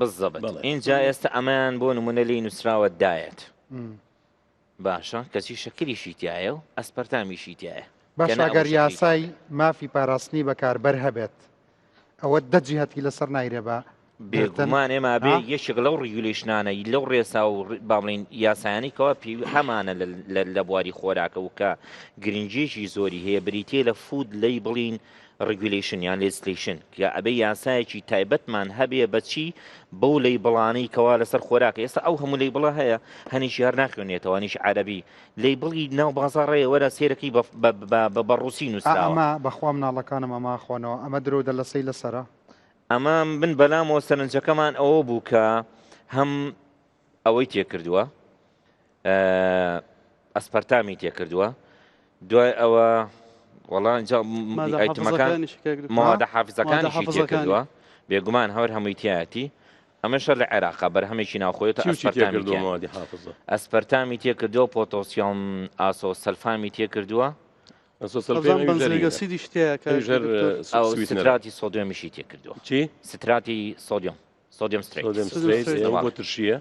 بالضبط ئینجا ئێستا ئەمەیان بۆ نمونە لێی نووسراوە diet باشە کەچی شەکریشی تایە و ئەسپەرتامیشی تایە باشە ئەگەر یاسای مافی پاراستنی بەکاربەر هەبێت ئەوە دە جیهەتی لەسەر نایرێ بە بێگومان ئێمە بێ یەکێک لەو regulation انە لەو ڕێسا و با بڵێین یاسایانی کەوا پێ هەمانە لە بواری خۆراکە و کە گرنگیەکی زۆری هەیە بریتە لە food labeling regulation یان legislation کە ئەبێ یاسایەکی تایبەتمان هەبێ بەچی بەو label انەی کەوا لەسەر خۆراکە ئێستا ئەو هەموو label ە هەیە هەنیشی هەر ناخوێنێتەوە هەنیش عەرەبی label ی ناو بازاڕەیە وەرە سێرەکەی بە ڕوسی نووسراوە. ئەمە بەخوا مناڵەکانم ئەمە ئەخۆنەوە ئەمە درۆ دەلەسەی لەسەرە. ئەمە من بەلامەوە سەرنجەکەمان ئەوە بوو کە هەم ئەوەی تێکردووە ئەسپەرتامی تێکردووە دوای ئەوە وەڵا ئایتمەکان مادە حافزەکانیشی تێکردووە بێگومان هەور هەمووی تایەتی ئەمەشە لە عێراقا بەرهەمێکی ناوخۆیە ئەسپەرتامی تێکردووە پۆتۆسیۆم ئاسۆ سەلفامی تێکردووە ستراتی سۆدیۆمیشی تێکردووە ستراتی سۆدیۆم سۆدیۆم سترەیت بۆ ترشیە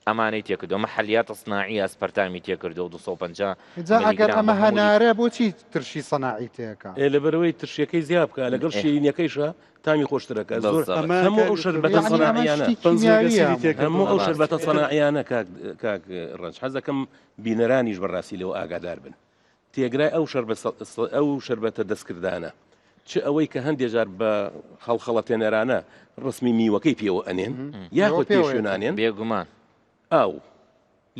ئەمانەی تێکردووە محلیات صناعی ئەسپەرتامی تێکردووە 250 جا ئەگەر ئەمە هەنارە بۆچی ترشی سەناعی تێکا ئێ لەبەرەوەی ترشیەکەی زیاد بکە لەگەڵ شیرینیەکەیشە تامی خۆشترەکە زۆر هەموو ئەو شەربەتە سەناعیانە هەموو ئەو شەربەتە سەناعیانە کاک کاک ڕەنج حەز دەکەم بینەرانیش بەڕاستی لەوە ئاگادار بن تێگرای ئەو ئەو شەربەتە دەستکردانە چ ئەوەی کە هەندێ جار بە خەڵخەڵەتێنەرانە ڕسمی میوەکەی پێوە ئەنێن یاخود پێشوێنانێن بێگومان ئاو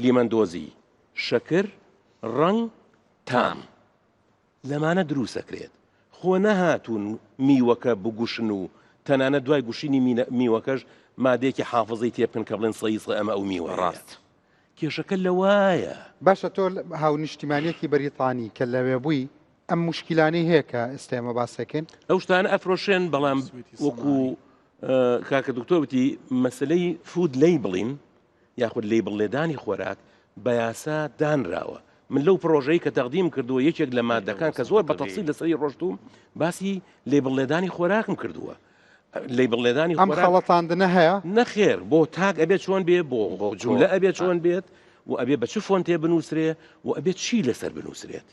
لیمەندۆزی شەکر ڕەنگ تام لەمانە دروسەکرێت خۆ نەهاتوون میوەکە بگوشن و تەنانەت دوای گوشینی میوەکەش مادەیەکی حافزەی تێبکەن کە بڵێن سەیسە ئەمە ئەو میوەیە ڕاست. کێشەکە لەوایە. باشە تۆ هاونیشتیمانیەکی بەریتانی کە لەوێ بووی ئەم موشکیلانەی هەیە کە ئێستا ئێمە باسێکەین؟ ئەو شتانە ئەفرۆشێن بەڵام وەکو کاکە دکتۆر وتی مەسلەی food labeling یاخود label لێدانی خۆراک بە یاسا دانراوە من لەو پرۆژەی کە تەقدیم کردووە یەکێک لە مادەکان کە زۆر بە تەفسیل لەسەری ڕۆشتوم باسی label لێدانی خۆراکم کردووە label لێدانی ئەم خەڵەتاندنە هەیە؟ نەخێر بۆ تاک ئەبێت چۆن بێ بۆ جملە ئەبێت چۆن بێت و ئەبێ بە چ font ێ بنووسرێ و ئەبێت چی لەسەر بنووسرێت.